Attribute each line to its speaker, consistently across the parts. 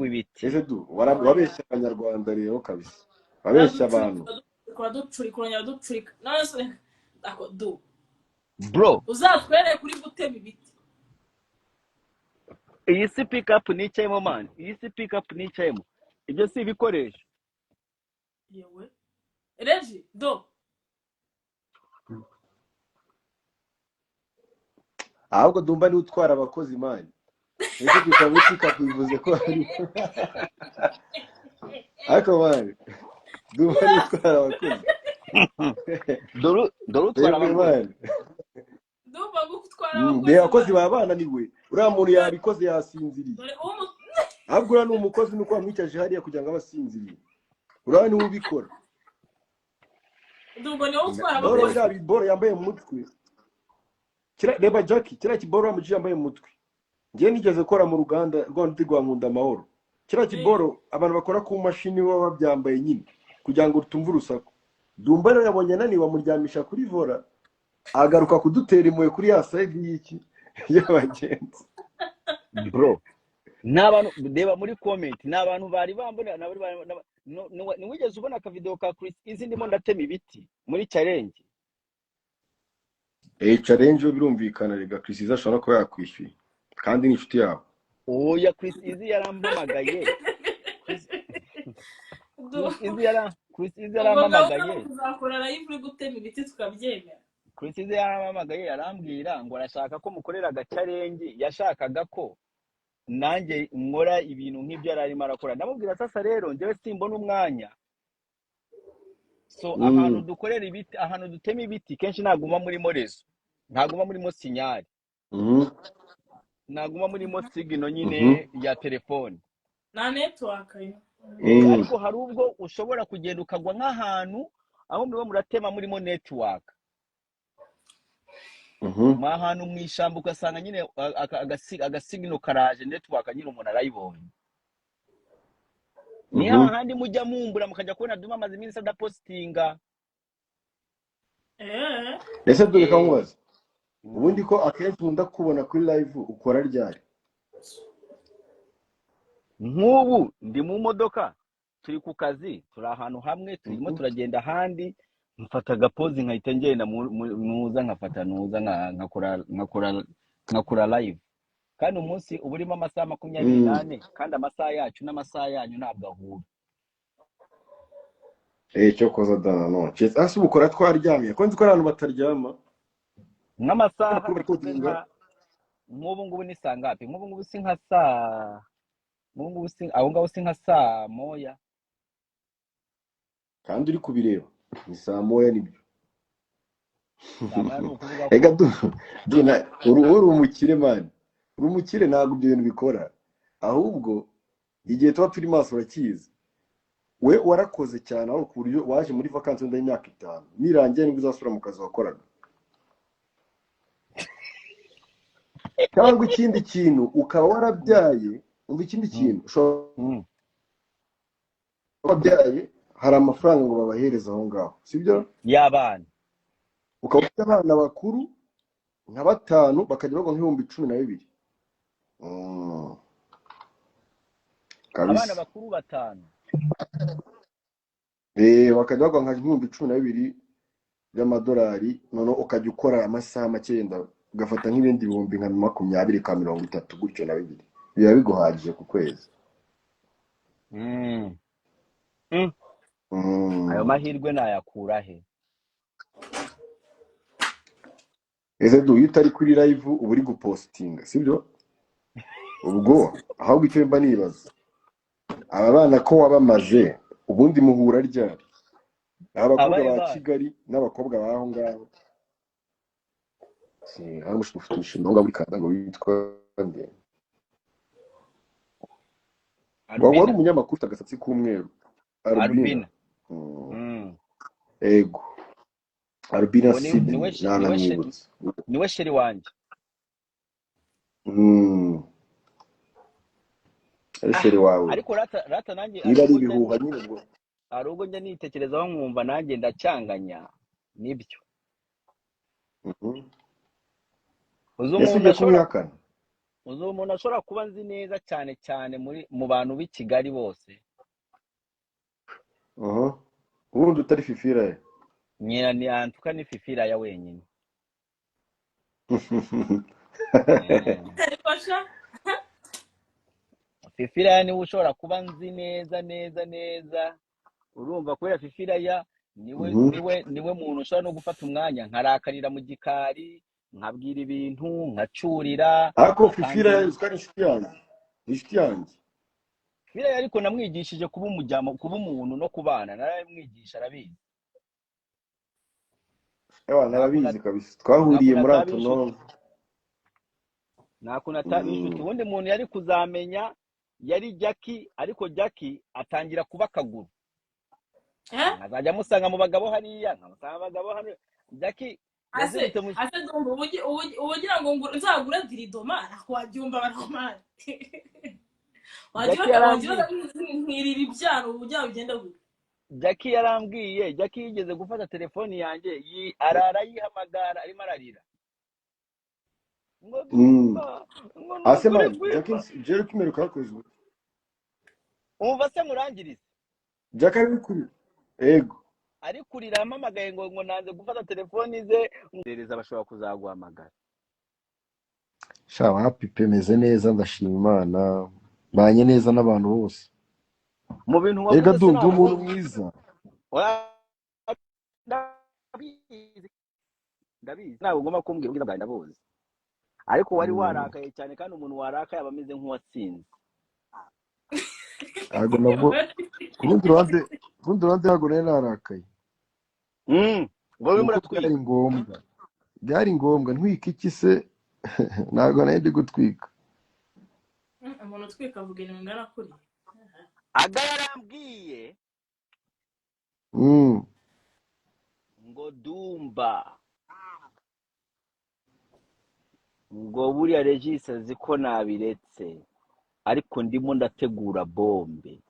Speaker 1: w'ibiti.
Speaker 2: Ese du
Speaker 3: Oya.
Speaker 2: Wabeshya Abanyarwanda rero kabisa, wabeshya abantu.
Speaker 3: Uraducurika, urongera uraducurika none se ako du
Speaker 1: Bro,
Speaker 3: uzatwereke uri gutema ibiti.
Speaker 1: Iyi si pickup nicayemo, man. Iyi si pickup nicayemo, ibyo si ibikoresho.
Speaker 3: Yewe reji do.
Speaker 2: Ahubwo Dumba niwe utwara abakozi, man. Ese kwicara muri pickup bivuze ko ari, ariko man, Dumba niwe utwara abakozi.
Speaker 1: Dore utwara
Speaker 2: Yego.
Speaker 1: abakozi.
Speaker 2: Man.
Speaker 3: Ndumva gutwara
Speaker 2: Reba
Speaker 3: abakozi,
Speaker 2: abakozi
Speaker 3: man.
Speaker 2: baba bananiwe. Uriya muntu yabikoze yasinziriye.
Speaker 3: Dore umu
Speaker 2: Ahubwo uriya ni umukozi, nuko wamwicaje hariya kugira ngo abe asinziriye. Uriya niwe ubikora.
Speaker 3: Ndumva niwe utwara
Speaker 2: Boro,
Speaker 3: abakozi.
Speaker 2: biriya biboro yambaye mu mutwe. Reba Jackie, kiriya kiboro wa muji yambaye mu mutwe. Njyewe nigeze gukora mu ruganda rwa rundi rwa Nkunda Amahoro. Kiriya kiboro abantu bakora ku mashini baba babyambaye nyine kugira ngo rutumve urusaku. Dumba rero yabonye ananiwe, amuryamisha kuri volant, agaruka kudutera impuhwe kuri ya side y'iki y'abagenzi.
Speaker 1: Bro, ni abantu, reba muri comment, ni abantu bari bambona ntiwigeze ubona akavideo ka Chris Easy ndimo ndatema ibiti muri challenge?
Speaker 2: Eh, challenge yo birumvikana rega. Chris Easy ashobora kuba yakwishyuye kandi ni inshuti yawe.
Speaker 1: Oya, Chris Easy yarampamagaye.
Speaker 3: Du
Speaker 1: Chris Easy yara Chris Easy
Speaker 3: ubwo gahunda ni
Speaker 1: yarampamagaye.
Speaker 3: ukuzakora live uri gutema ibiti tukabyemera.
Speaker 1: Chris Easy yarampamagaye, arambwira ngo arashaka ko mukorera agachallenge. Yashakaga ko nanjye nkora ibintu nk'ibyo yari arimo arakora. Ndamubwira, sasa rero njyewe simbona umwanya, so ahantu dukorera ibiti, ahantu dutema ibiti, kenshi ntabwo murimo réseau, ntabwo murimo signal, ntabwo murimo signal nyine ya telefone.
Speaker 3: Nta network yo.
Speaker 1: Ariko hari ubwo ushobora kugenda ukagwa nk'ahantu aho muribo muratema murimo network, mu ahantu mu ishyamba, ugasanga nyine agasignal karaje, network nyine umuntu arayibonye. Ni hahandi mujya mumbura mukajya kubona Duma amaze iminsi adapositinga.
Speaker 2: Ese dore nkubaze, ubundi ko akenshi nkunda kubona kuri live, ukora ryari?
Speaker 1: Nk'ubu ndi mu modoka, turi ku kazi, turi ahantu hamwe, turimo turagenda ahandi, mfata agapozi nkahita ngenda nuza nkafata nuza nkakora live. Kandi umunsi uba urimo amasaha makumyabiri n'ane, kandi amasaha yacu n'amasaha yanyu ntabwo ahura.
Speaker 2: Eh, cyo koza dana no ase ubu ukora twaryamye, ko nzi ko ari abantu bataryama?
Speaker 1: Nk'amasaha
Speaker 2: Amakuru bari
Speaker 1: tuvuge
Speaker 2: kodinga.
Speaker 1: Nka nk'ubu ngubu ni saa ngapi? Nk'ubu ngubu si nka saa, nk'ubu ngubu si aho ngaho, si nka saa 1?
Speaker 2: Kandi uri kubireba ni saa 1, nibyo.
Speaker 1: Saa 1 ni ukuvuga ko
Speaker 2: Ega du uri umukire, man, uri umukire. Ntabwo ibyo bintu bikora, ahubwo igihe tuba turi maso urakizi. We warakoze cyane aho ku buryo waje muri vakansi wenda y'imyaka 5 nirangiye nibwo uzasubira mu kazi wakoraga, cyangwa ikindi kintu ukaba warabyaye. Umva, ikindi kintu ushobora kuba wabyaye, hari amafaranga ngo babahereze aho ngaho, sibyo?
Speaker 1: Y'abana.
Speaker 2: Ukaba ufite abana bakuru nka batanu, bakajya bagwa nka 12,000.
Speaker 1: Abana
Speaker 2: Kabisa.
Speaker 1: bakuru batanu?
Speaker 2: Eh, bakajya bagwa nka 12,000 by'amadolari, noneho ukajya ukora amasaha make, yenda ugafata nk'ibindi bihumbi nka 20 ka 30 gutyo na bibiri, biba biguhagije ku kwezi.
Speaker 1: Ayo mahirwe nayakura he?
Speaker 2: Ese du, iyo utari kuri live uba uri gupostinga, sibyo? Ubwo ahubwo icyo mba nibaza, aba bana ko wabamaze, ubundi muhura ryari? Abakobwa
Speaker 1: Abahe
Speaker 2: ba
Speaker 1: bana?
Speaker 2: Kigali n'abakobwa b'aho ngaho. Hari ufite umushinga aho ngaho muri Canada ngo witwa nde? Wari
Speaker 1: Albina.
Speaker 2: umunyamakuru ufite agasatsi k'umweru, Albina.
Speaker 1: Albina.
Speaker 2: Ego, Albina.
Speaker 1: Uwo
Speaker 2: Sydney.
Speaker 1: niwe
Speaker 2: Nanamwibutsa.
Speaker 1: Niwe chéri wanjye.
Speaker 2: Ari chéri wawe?
Speaker 1: Ariko rata rata nanjye
Speaker 2: Niba
Speaker 1: hari
Speaker 2: ari
Speaker 1: ubwo njya
Speaker 2: ibihuha nyine ubwo.
Speaker 1: Hari ubwo njya nitekerezaho nkumva nanjye ndacyanganya nibyo. Uzi
Speaker 2: Ese
Speaker 1: umuntu
Speaker 2: ugiye
Speaker 1: ashobora
Speaker 2: kubihakana?
Speaker 1: Uzi umuntu ashobora kuba nzi neza cyane cyane muri mu bantu b'i Kigali bose?
Speaker 2: Aha, ubundi utari Fifira ye?
Speaker 1: Nyina ni antuka ni Fifira ya wenyine.
Speaker 3: Ariko sha.
Speaker 1: Fifira niwe ushobora kuba nzi neza neza neza, urumva, kubera Fifira ya niwe niwe muntu ushobora no gufata umwanya nkarakarira mu gikari, nkabwira ibintu, nkacurira.
Speaker 2: Ariko Fifira
Speaker 1: akambwira.
Speaker 2: Uziko ari inshuti yanjye, ni inshuti yanjye.
Speaker 1: Fifira, ariko namwigishije kuba umujyamo, kuba umuntu no kubana, narabimwigisha, arabizi.
Speaker 2: Ewa.
Speaker 1: Nta kuntu
Speaker 2: Narabizi kabisa,
Speaker 1: nta
Speaker 2: twahuriye
Speaker 1: kuntu
Speaker 2: muri
Speaker 1: ataba inshuti.
Speaker 2: Antonov.
Speaker 1: Nta kuntu ataba inshuti. Ubundi muntu yari kuzamenya yari Jackie, ariko Jackie atangira kuba akaguru.
Speaker 3: Eh?
Speaker 1: Nkazajya amusanga mu bagabo hariya, nkamusanga mu bagabo hano. Jackie
Speaker 3: Ase
Speaker 1: yazindutse mu
Speaker 3: ase ndumva ubugira ngo nzagura dirido mana wabyumva baromani wagira
Speaker 1: Jackie
Speaker 3: wagira
Speaker 1: yarambwiye.
Speaker 3: Nkirira ibyaro ubu byaba bigenda gute?
Speaker 1: Jackie yarambwiye, Jackie yigeze gufata telefoni yanjye arara yihamagara arimo ararira ngo "Dumba," ngo ni
Speaker 2: Ase
Speaker 1: ukuri
Speaker 2: man, Jackie
Speaker 1: kwima.
Speaker 2: Jerry kimeruka yakozwe.
Speaker 1: Umva se nkurangirize.
Speaker 2: Jackie ari kuri ego.
Speaker 1: Ari kurira yampamagaye ngo nanze gufata telefoni ze, ngereza bashobora kuzaguhamagara.
Speaker 2: Sha wapi pe, meze neza, ndashima Imana, mbanye neza n'abantu bose.
Speaker 1: Mu bintu
Speaker 2: Erega
Speaker 1: wavuze
Speaker 2: du ndi
Speaker 1: sinabwo
Speaker 2: umuntu mwiza.
Speaker 1: Oya, ndabizi, ndabizi, ntabwo ugomba kumbwira ubwiza bwawe, ndabuzi, ariko wari warakaye cyane, kandi umuntu warakaye aba ameze nk'uwatsinze.
Speaker 2: Ntabwo nabwo ku rundi ruhande ntabwo nari narakaye.
Speaker 1: Wowe
Speaker 2: Ni uko byari
Speaker 1: muratwika.
Speaker 2: ngombwa, byari ngombwa. Ntwika iki se? Ntabwo nari ndi gutwika.
Speaker 3: Umuntu utwika avuga ibintu bingana kuri
Speaker 1: Aga yarambwiye ngo Dumba, ngo buriya Regis azi ko nabiretse, ariko ndimo ndategura bombe.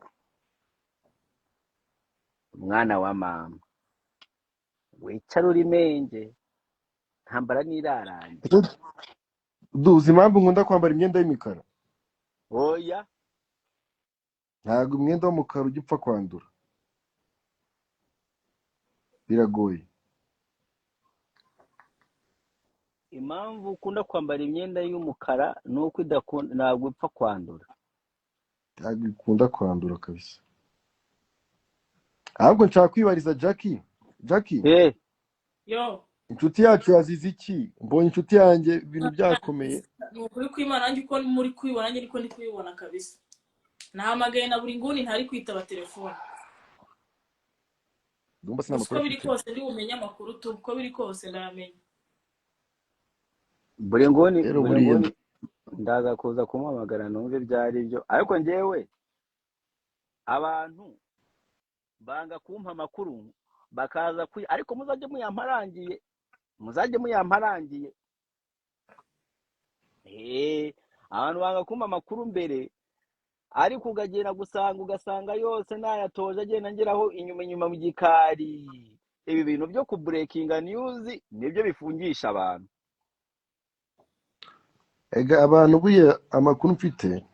Speaker 1: Mwana wa mama, wicara uri menge, ntambara n'irarangiye.
Speaker 2: Duzi impamvu nkunda kwambara imyenda y'imikara?
Speaker 1: Oya.
Speaker 2: Ntabwo umwenda w'umukara ujya upfa kwandura, biragoye.
Speaker 1: Impamvu ukunda kwambara imyenda y'umukara ni uko idakunda, ntabwo ipfa kwandura.
Speaker 2: Ntabwo ikunda kwandura kabisa. Ahubwo nshaka kwibariza Jackie, Jackie.
Speaker 1: Eh.
Speaker 3: Yo.
Speaker 2: Inshuti yacu yazize iki? Mbonye inshuti yanjye ibintu byakomeye.
Speaker 3: Ni ukuri kw'Imana, nanjye uko muri kubibona, nanjye niko ndi kubibona kabisa. Nahamagaye na buri nguni, ntari kwitaba telefone.
Speaker 2: Ndumva
Speaker 3: Gusa
Speaker 2: sinamakuru
Speaker 3: uko biri
Speaker 2: afite.
Speaker 3: kose ndi bumenye amakuru tu, uko biri kose ndayamenya.
Speaker 1: Buri nguni
Speaker 2: Rero
Speaker 1: buri
Speaker 2: buriya
Speaker 1: nguni ndaza kuza kumuhamagara numve ibyo ari byo, ariko njyewe abantu banga kumpa amakuru bakaza ariko muzajye muyamparangiye, muzajye muyamparangiye. Abantu banga kumpa amakuru mbere, ariko ukagenda gusanga ugasanga yose nayatoje, agenda ngeraho inyuma inyuma mu gikari. Ibi bintu byo kubreakinga news nibyo bifungisha abantu.
Speaker 2: Ega abantu buriya amakuru mfite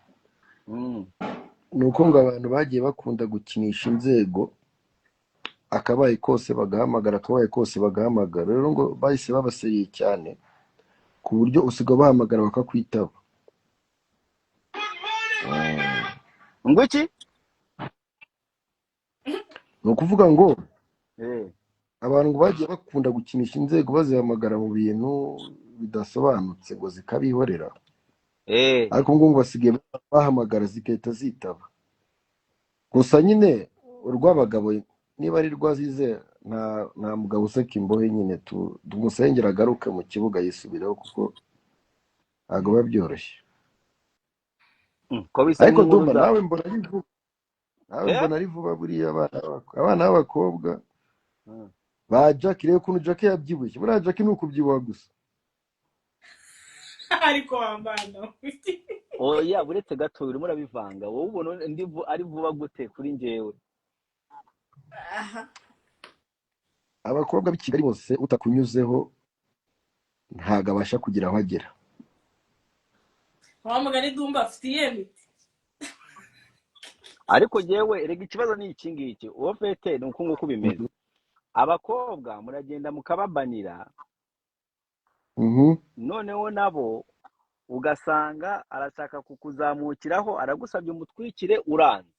Speaker 2: ni uko ngo abantu bagiye bakunda gukinisha inzego, akabaye kose bagahamagara, akabaye kose bagahamagara. Rero ngo bahise babaseriye cyane ku buryo usiga bahamagara bakakwitaba.
Speaker 1: Ngo iki?
Speaker 2: Ni ukuvuga ngo abantu ngo bagiye bakunda gukinisha inzego, bazihamagara mu bintu bidasobanutse, ngo zikabihorera. Ariko ngo basigaye bahamagara zigahita zitaba. Gusa nyine urw'abagabo niba ari rwazize, nta mugabo useka imbohe nyine, tumusengera agaruke mu kibuga yisubireho, kuko ntabwo biba byoroshye.
Speaker 1: Ko bisa
Speaker 2: Ariko
Speaker 1: nk'inkuru
Speaker 2: Dumba
Speaker 1: za
Speaker 2: nawe mbona ari vuba, nawe mbona ari vuba. Buriya abana b'abakobwa ba Jackie, reba ukuntu Jackie yabyibushye. Buriya Jackie ni ukubyibuha gusa.
Speaker 3: Ariko wambana.
Speaker 1: Oya, uretse gato, urimo urabivanga. Wowe ubona ndi ari vuba gute kuri njyewe?
Speaker 3: Aha.
Speaker 2: Abakobwa b'i Kigali bose utakunyuzeho ntabwo abasha kugira aho agera.
Speaker 3: Wa mugani, Dumba afite iyihe miti?
Speaker 1: Ariko jewe rega ikibazo ni iki ngiki uwo fete, ni uku nguku bimeze: abakobwa muragenda mukababanira, noneho nabo ugasanga arashaka kukuzamukiraho, aragusabye umutwikire, uranze.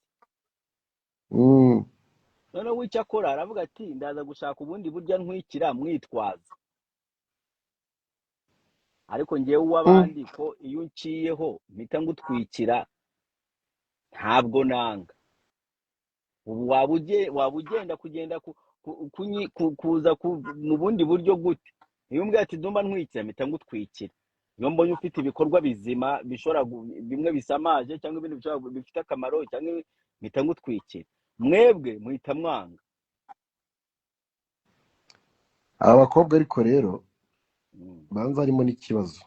Speaker 1: Noneho icyo akora, aravuga ati: "Ndaza gushaka ubundi buryo ntwikira mwitwaza." Ariko ngewe uw'abandi ko iyo unciyeho mpita ngutwikira, ntabwo nanga. Ubu waba ugenda kugenda kuza mu bundi buryo gute? Iyo umbwiye ati: "Dumba, ntwikira," mpita ngutwikira. Iyo mbonye ufite ibikorwa bizima bishobora bimwe bisamaje cyangwa ibindi bishobora bifite akamaro cyangwa mpita ngutwikira. Mwebwe muhita mwanga.
Speaker 2: Aba bakobwa ariko rero banza harimo n'ikibazo.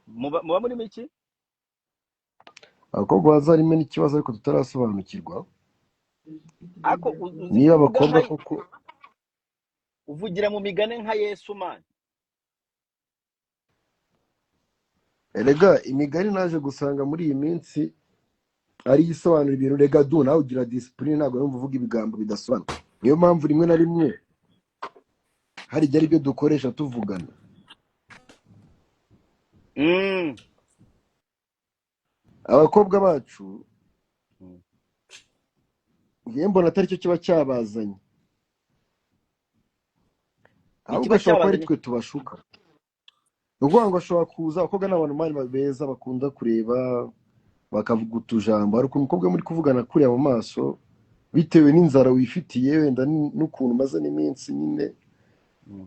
Speaker 1: Muba murimo iki?
Speaker 2: Abakobwa baza harimo n'ikibazo ariko tutarasobanukirwa.
Speaker 1: Ariko uzi
Speaker 2: niba
Speaker 1: kuvuga
Speaker 2: abakobwa
Speaker 1: nka
Speaker 2: koko
Speaker 1: uvugira mu migani nka Yesu, man.
Speaker 2: Erega imigani naje gusanga muri iyi minsi ari isobanura ibintu. Rega du, nawe ugira discipline, ntabwo numva uvuga ibigambo bidasobanutse. Niyo mpamvu rimwe na rimwe hari igihe ari byo dukoresha tuvugana. Abakobwa bacu, ngewe mbona atari cyo kiba cyabazanye, ahubwo
Speaker 1: Ikiba
Speaker 2: ashobora kuba ari
Speaker 1: cyabazanye?
Speaker 2: twe tubashuka. Ni ukuvuga ngo ashobora kuza, abakobwa ni abantu mani beza, bakunda kureba, bakavuga utujambo. Hari ukuntu umukobwa muri kuvugana kuriya mu maso, bitewe n'inzara wifitiye wenda n'ukuntu umaze n'iminsi nyine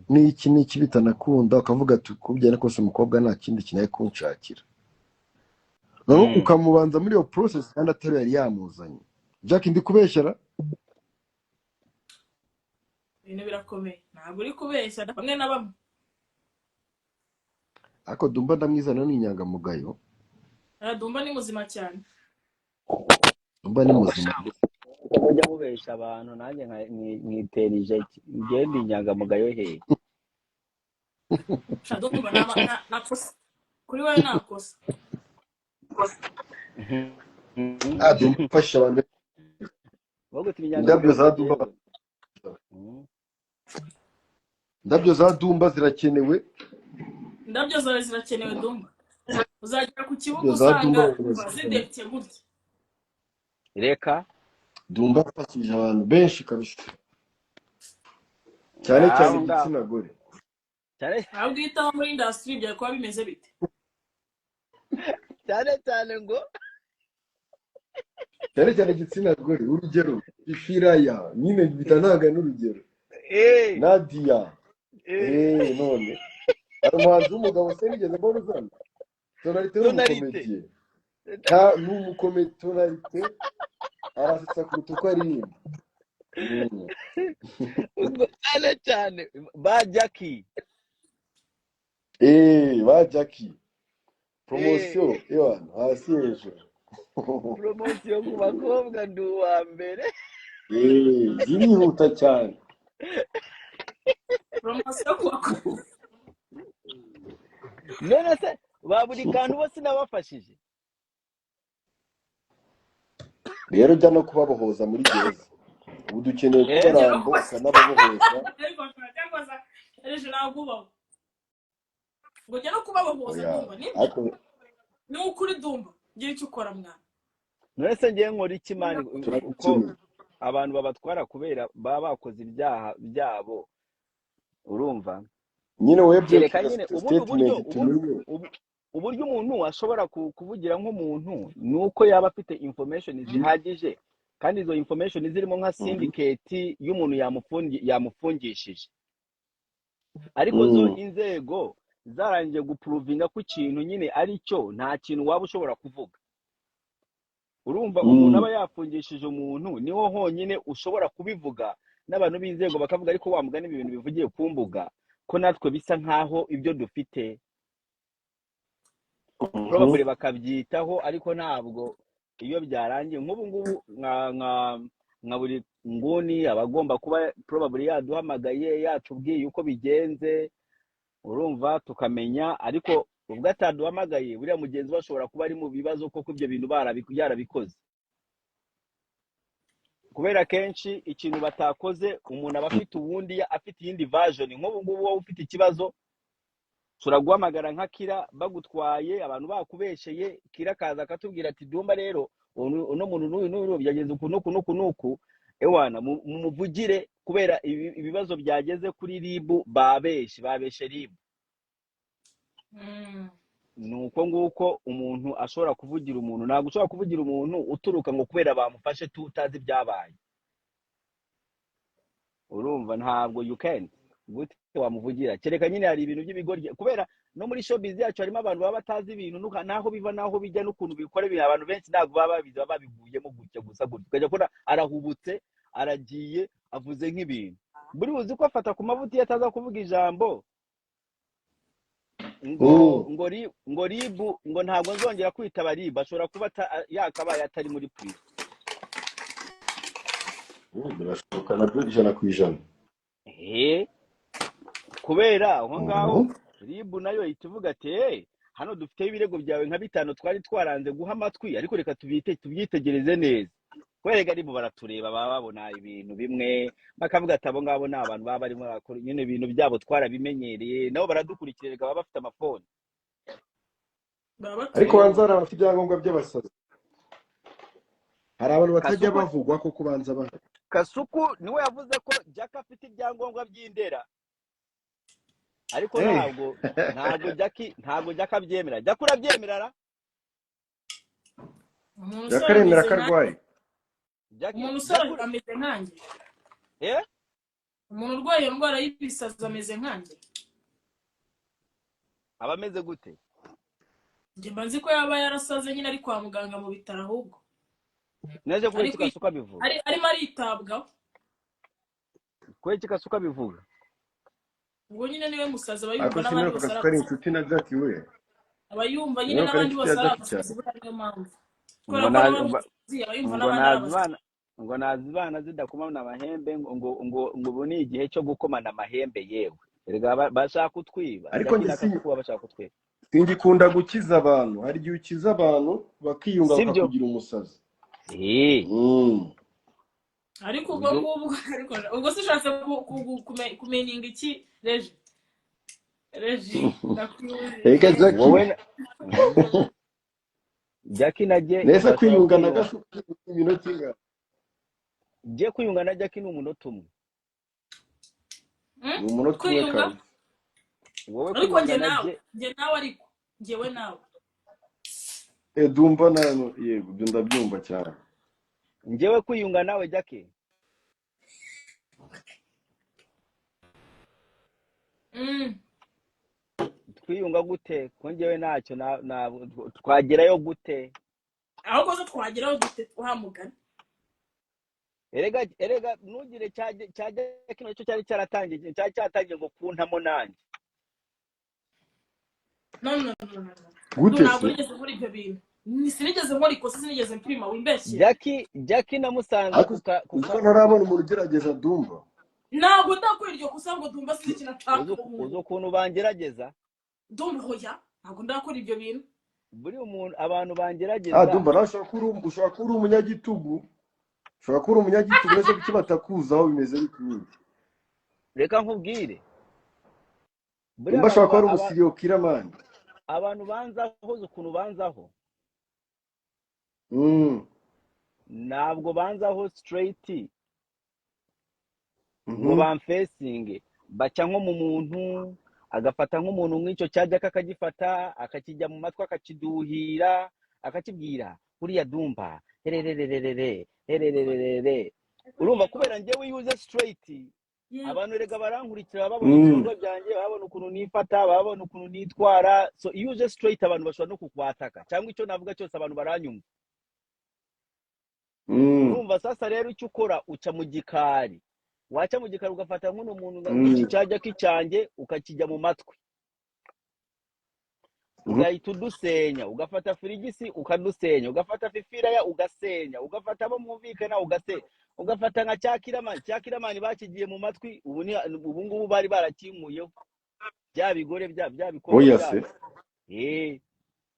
Speaker 2: n'iki n'iki bitanakunda, ukavuga ati: "Uko byagenda kose umukobwa nta kindi kintu ari kunshakira." Noneho ukamubanza muri iyo process kandi atari yari yamuzanye. Jack, ndi kubeshyera?
Speaker 3: Ibintu birakomeye, ntabwo uri kubeshya, bamwe na bamwe.
Speaker 2: Ariko Dumba ndamwizana, ni inyangamugayo.
Speaker 3: Dumba ni muzima cyane.
Speaker 2: Dumba ni muzima.
Speaker 1: Uko mujya mubesha abantu, nanjye nkitera ijeki. Ngende inyangamugayo hehe?
Speaker 3: Sha Dumba, nta kosa kuri wowe, nta kosa.
Speaker 2: Ah, Dumba ufasha abantu.
Speaker 1: Wowe uti
Speaker 2: Indabyo
Speaker 1: inyangamugayo
Speaker 2: za Dumba,
Speaker 1: jewe.
Speaker 2: Indabyo za Dumba zirakenewe.
Speaker 3: Indabyo zawe zirakenewe, Dumba. Uzagera ku kibuga
Speaker 2: Indabyo za
Speaker 3: usanga
Speaker 2: Dumba zirakenewe.
Speaker 3: zidebye gutya.
Speaker 1: Reka.
Speaker 2: Dumba afashije abantu benshi kabisa, cyane cyane
Speaker 1: Ngaho ngaho.
Speaker 2: igitsina gore.
Speaker 1: Cyane.
Speaker 3: Ntabwo uhitaho muri industry byari kuba bimeze bite?
Speaker 1: Cyane cyane ngo
Speaker 2: Cyane cyane igitsina gore. Urugero Ifiraya nyine bitanaga n'urugero. Nadia. None hari umuhanzi w'umugabo se nigeze mbona uzana Tonalite?
Speaker 1: Tonalite.
Speaker 2: N'umukomediye, nta ni umukomedi. Tonalite arasetsa kuruta uko aririmba.
Speaker 1: Ubwo cyane cyane ba Jackie.
Speaker 2: Ba Jackie, promotion ewana hasi hejuru.
Speaker 1: Promotion ku bakobwa ndi uwa mbere.
Speaker 2: Zirihuta cyane.
Speaker 3: Promotion ku bakobwa.
Speaker 1: None se ba buri kantu bose nabafashije?
Speaker 2: Rero ujya no kubabohoza muri gereza, ubu dukeneye kuba Rambo ukanababohoza.
Speaker 3: Ariko cyangwa se ejo ntabwo ubaho ngo ujya no kubabohoza.
Speaker 2: Oya.
Speaker 3: Dumba, nibyo.
Speaker 2: Ariko
Speaker 3: Ni ukuri, Dumba, gira icyo ukora mwana.
Speaker 1: None se ngewe nkora iki, man, uko
Speaker 2: Turagukeneye.
Speaker 1: abantu babatwara kubera baba bakoze ibyaha byabo, urumva?
Speaker 2: Nyine wowe
Speaker 1: Kereka
Speaker 2: breaking
Speaker 1: nyine ubundi uburyo
Speaker 2: statement tumenye.
Speaker 1: Uburyo umuntu ashobora kuvugira nk'umuntu ni uko yaba afite information zihagije, kandi izo information zirimo nka syndicate y'umuntu yamufungishije, ariko zo inzego zarangije guprovinga ko ikintu nyine ari cyo, nta kintu waba ushobora kuvuga, urumva? Umuntu aba yafungishije umuntu, niho honyine ushobora kubivuga n'abantu b'inzego bakavuga. Ariko wa mugani, ibi bintu bivugiye ku mbuga, ko natwe bisa nkaho ibyo dufite probably bakabyitaho, ariko ntabwo iyo byarangiye nk'ubu ngubu nka buri nguni aba agomba kuba probably yaduhamagaye, yatubwiye uko bigenze. Urumva, tukamenya. Ariko ubwo ataduhamagaye, buriya mugenzi we ashobora kuba ari mu bibazo koko, ibyo bintu yarabikoze, kubera kenshi ikintu batakoze umuntu aba afite ubundi afite iyindi version. Nk'ubu ngubu wowe ufite ikibazo, turaguhamagara nka Kira, bagutwaye, abantu bakubesheye, Kira akaza akatubwira ati: "Dumba rero, uno muntu n'uyu n'uyu byagenze uku n'uku n'uku n'uku, ewana mumuvugire kubera ibibazo byageze kuri RIB, babeshe babeshe RIB." Ni uko nguko umuntu ashobora kuvugira umuntu. Ntabwo ushobora kuvugira umuntu uturuka ngo kubera bamufashe tutazi ibyabaye. Urumva, ntabwo you can, gute wamuvugira? Kereka nyine hari ibintu by'ibigoryi, kubera no muri showbiz yacu harimo abantu baba batazi ibintu n'aho biva n'aho bijya n'ukuntu bikora ibintu. Abantu benshi ntabwo baba babizi, baba babiguyemo gutya gusa gutya, ukajya kubona arahubutse, aragiye, avuze nk'ibintu. Buri uzi ko afata ku mavuta iyo ataza kuvuga ijambo ngo ngo RIB, ngo ntabwo nzongera kwitaba RIB, ashobora kuba yakabaye atari muri prison.
Speaker 2: Birashoboka nabyo 100%.
Speaker 1: Kubera aho ngaho RIB nayo ihita ivuga ati: "Hey, hano dufiteho ibirego byawe nka bitanu twari twaranze guha amatwi, ariko reka tubyitegereze neza." Kubera rega RIB baratureba, baba babona ibintu bimwe bakavuga ati: "Abo ngabo ni abantu baba barimo barakora nyine ibintu byabo twarabimenyereye." Nabo baradukurikira rega, baba bafite amafoni.
Speaker 3: Baba
Speaker 2: Ariko
Speaker 3: batureba.
Speaker 2: banza hari abafite ibyangombwa by'abasazi, hari abantu batajya
Speaker 1: Kasuku.
Speaker 2: bavugwa ko kubanza bahari.
Speaker 1: Kasuku niwe yavuze ko Jack afite ibyangombwa by'indera, ariko ntabwo Jack abyemera. Jack, urabyemera ra?
Speaker 3: Umuntu
Speaker 2: Jack
Speaker 3: usora
Speaker 2: aremera
Speaker 3: ameze
Speaker 2: ko
Speaker 3: nkanjye.
Speaker 2: arwaye.
Speaker 1: Jack.
Speaker 3: Umuntu usora
Speaker 1: Jack.
Speaker 3: ameze nkanjye.
Speaker 1: Eh?
Speaker 3: Umuntu urwaye iyo ndwara y'ibisazi ameze nkanjye.
Speaker 1: Aba ameze gute?
Speaker 3: Njye mba nzi ko yaba yarasaze nyine, ari kwa muganga mu bitaro ahubwo.
Speaker 1: Naje kubera
Speaker 3: Ari
Speaker 1: iki Kasuku abivuga?
Speaker 3: Arimo aritabwaho.
Speaker 1: Kubera iki Kasuku abivuga?
Speaker 3: Ubwo nyine niwe musazi, aba yumva
Speaker 2: Ariko
Speaker 3: n'abandi
Speaker 2: sinemera ko
Speaker 3: bose ari
Speaker 2: Kasuku ari
Speaker 3: abasazi.
Speaker 2: inshuti na Jack we.
Speaker 3: Aba yumva nyine
Speaker 2: Sinemera ko ari
Speaker 3: n'abandi
Speaker 2: inshuti
Speaker 3: bose
Speaker 2: ya
Speaker 3: ari
Speaker 2: Jack cyane.
Speaker 3: abasazi, buriya niyo mpamvu,
Speaker 1: Ngo
Speaker 3: kubera ko nawe ari umusazi, aba yumva
Speaker 1: ngo
Speaker 3: n'abandi ari abasazi.
Speaker 1: nazibana, ngo nazibana zidakomana amahembe, ngo ubu ni igihe cyo gukomana amahembe. Yewe, erega bashaka kutwiba.
Speaker 2: Ariko
Speaker 1: Jack
Speaker 2: njye
Speaker 1: na
Speaker 2: si
Speaker 1: Kasuku baba bashaka kutwiba.
Speaker 2: Singikunda gukiza abantu. Hari igihe ukiza abantu bakiyunga,
Speaker 1: Sibyo?
Speaker 2: bakakugira umusazi.
Speaker 1: Eh.
Speaker 3: Ariko ubwo
Speaker 1: Ubwo
Speaker 3: ngubwo, ariko ubwo se ushatse kumeninga iki? Reje, reje, ndakwibujije.
Speaker 2: Reka Jack.
Speaker 1: Wowe Jack na jye
Speaker 2: Nese
Speaker 1: bashobora
Speaker 2: kwiyunga na
Speaker 1: kwiyunga.
Speaker 2: Gasuku iminota ingana?
Speaker 1: Jye kwiyunga na Jack ni umunota umwe.
Speaker 2: Ni umunota umwe.
Speaker 3: Kwiyunga?
Speaker 2: Kabisa.
Speaker 1: Wowe
Speaker 3: Ariko
Speaker 1: kwiyunga
Speaker 3: njye
Speaker 1: na
Speaker 3: nawe
Speaker 1: jye.
Speaker 3: Njye nawe, ariko njyewe nawe.
Speaker 2: Dumva nawe, yego, ibyo ndabyumva cyane.
Speaker 1: Njyewe kwiyunga nawe, Jack. Twiyunga gute ko njyewe ntacyo twagerayo gute?
Speaker 3: Ahubwo zo twageraho dute wa mugani?
Speaker 1: Erega ntugire cya Jack nacyo cyari cyaratangiye, cyari cyatangiye ngo kuntamo nanjye.
Speaker 3: No, no, no, no, no.
Speaker 2: Gute
Speaker 3: Ntabwo
Speaker 2: se?
Speaker 3: nigeze nkora ibyo bintu. Sinigeze nkora ikosa, sinigeze mpima, wimbeshyera.
Speaker 1: Jack namusanze
Speaker 2: Ariko
Speaker 1: kuka
Speaker 2: uzi ko ntarabona umuntu ugerageza Dumba.
Speaker 3: Ntabwo ndakora iryo kosa ngo Dumba sinzi ikintu ashaka.
Speaker 1: Uzi
Speaker 3: Ubu
Speaker 1: uzi ukuntu bangerageza.
Speaker 3: Dumba, hoya, ntabwo ndakora ibyo bintu.
Speaker 1: Buri umuntu, abantu
Speaker 2: Ah.
Speaker 1: bangerageza.
Speaker 2: Dumba, nawe ushobora kuba uri umunyagitugu, ushobora kuba uri umunyagitugu. Ese kuki batakuzaho? Bimeze bite nyine?
Speaker 1: Reka nkubwire, buriya
Speaker 2: Dumba
Speaker 1: abantu
Speaker 2: ashobora kuba ari umusiriyo kiramani.
Speaker 1: Abantu banzaho, uzi ukuntu banzaho? Ntabwo banzaho straight ngo bamfesinge. Baca nko mu muntu, agafata nk'umuntu nk'icyo cya Jack, akagifata akakijya mu matwi, akakiduhira, akakibwira: "Uriya Dumba hererererere hererererere." Urumva, kubera njyewe iyo uze straight, abantu erega barankurikira, babona ibikorwa byanjye, babona ukuntu nifata, babona ukuntu nitwara. So iyo uje straight, abantu bashobora no kukwataka, cyangwa icyo navuga cyose abantu baranyumva. Urumva, sasa rero icyo ukora, uca mu gikari. Waca mu gikari, ugafata nk'uno muntu nk'iki cya Jack cyanjye, ukakijya mu matwi, ugahita udusenya, ugafata Firigisi ukadusenya, ugafata Fifiraya ugasenya, ugafata abo mwumvikana ugasenya, ugafata nka cya Kiramani. Cya Kiramani bakigiye mu matwi, ubu ni ubu ngubu bari barakinkuyeho. Bya bigore bya bikobwa
Speaker 2: Oya se.
Speaker 1: byabo. Eh.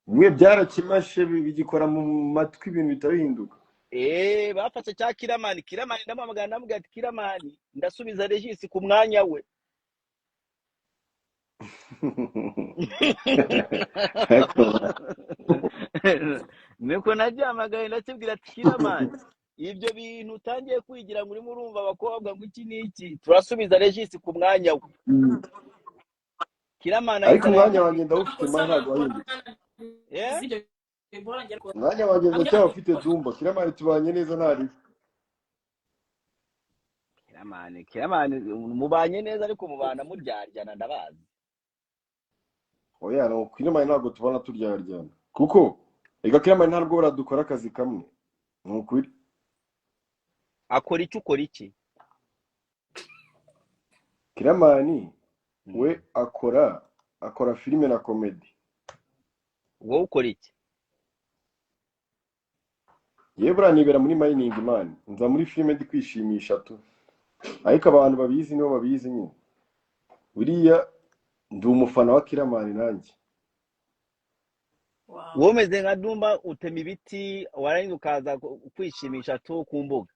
Speaker 2: Mwe byarakimashe, bigikora mu matwi, ibintu bitabihinduka.
Speaker 1: Eh, bafashe cya Kiramani. Kiramani ndamuhamagara, ndamubwira ati: "Kiramani, ndasubiza Regis ku mwanya we." Niko nagihamagaye, ndakibwira ati: "Kiramani, ibyo bintu utangiye kwigira ngo urimo urumva abakobwa ngo iki n'iki, turasubiza Regis ku mwanya we." Kiramani
Speaker 2: Ariko
Speaker 1: ahita
Speaker 2: umwanya
Speaker 1: arayambwira.
Speaker 2: wanjye ndawufite
Speaker 3: Amakosa
Speaker 2: man, ntabwo
Speaker 3: bakora.
Speaker 2: wahindutse.
Speaker 1: Eh.
Speaker 3: Ibyo bibora njye rwose.
Speaker 2: Umwanya wanjye ndacyawufite. Dumba, Kiramani tubanye neza, ntari
Speaker 1: Kiramani, Kiramani mubanye neza, ariko mubana muryaryana, ndabazi.
Speaker 2: Oya, no Kiramani ntabwo tubona turyaryana, kuko ega Kiramani ntabwo buradukora akazi kamwe, ni ukuri.
Speaker 1: Akora iki? Ukora iki?
Speaker 2: Kiramani we akora filime na comedy.
Speaker 1: Wowe ukora iki?
Speaker 2: Yewe, buriya nibera muri mining man, nza muri filime ndi kwishimisha tu, ariko abantu babizi nibo babizi nyine. Buriya ndi umufana wa Kiramani nanjye.
Speaker 3: Wow.
Speaker 1: Wowe umeze nka Dumba, utema ibiti, warangiza ukaza kwishimisha tu ku mbuga.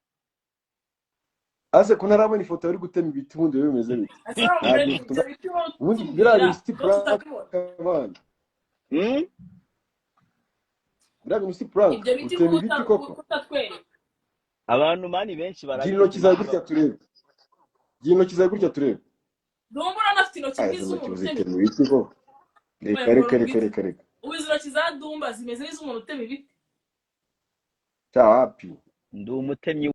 Speaker 2: Ase ko ntarabona ifoto yari gutema ibiti, ubundi biba bimeze bite?
Speaker 3: Ese wa
Speaker 2: Ntabwo
Speaker 3: mugani,
Speaker 2: ifoto
Speaker 3: ibyo biti wowe
Speaker 2: ubundi biriya
Speaker 3: utubwira
Speaker 2: bintu si
Speaker 3: ko
Speaker 2: prank
Speaker 3: tutabibona?
Speaker 2: man. Biriya bintu si prank.
Speaker 3: Ibyo biti
Speaker 2: Utema ibiti koko?
Speaker 3: kutatwereka.
Speaker 1: Abantu man benshi
Speaker 2: Gira
Speaker 1: barabizi
Speaker 2: intoki zawe
Speaker 1: man.
Speaker 2: gutya turebe, gira intoki zawe gutya turebe.
Speaker 3: Dumba uranafite intoki
Speaker 2: Ah, izo
Speaker 3: nk'iz'umuntu
Speaker 2: ntoki
Speaker 3: utema
Speaker 2: uzitema
Speaker 3: ibiti.
Speaker 2: ibiti koko? Reka reka reka reka reka.
Speaker 3: Ubu izo ntoki za Dumba zimeze nk'iz'umuntu utema ibiti.
Speaker 2: Cya wapi.
Speaker 1: Ndi umutemyi.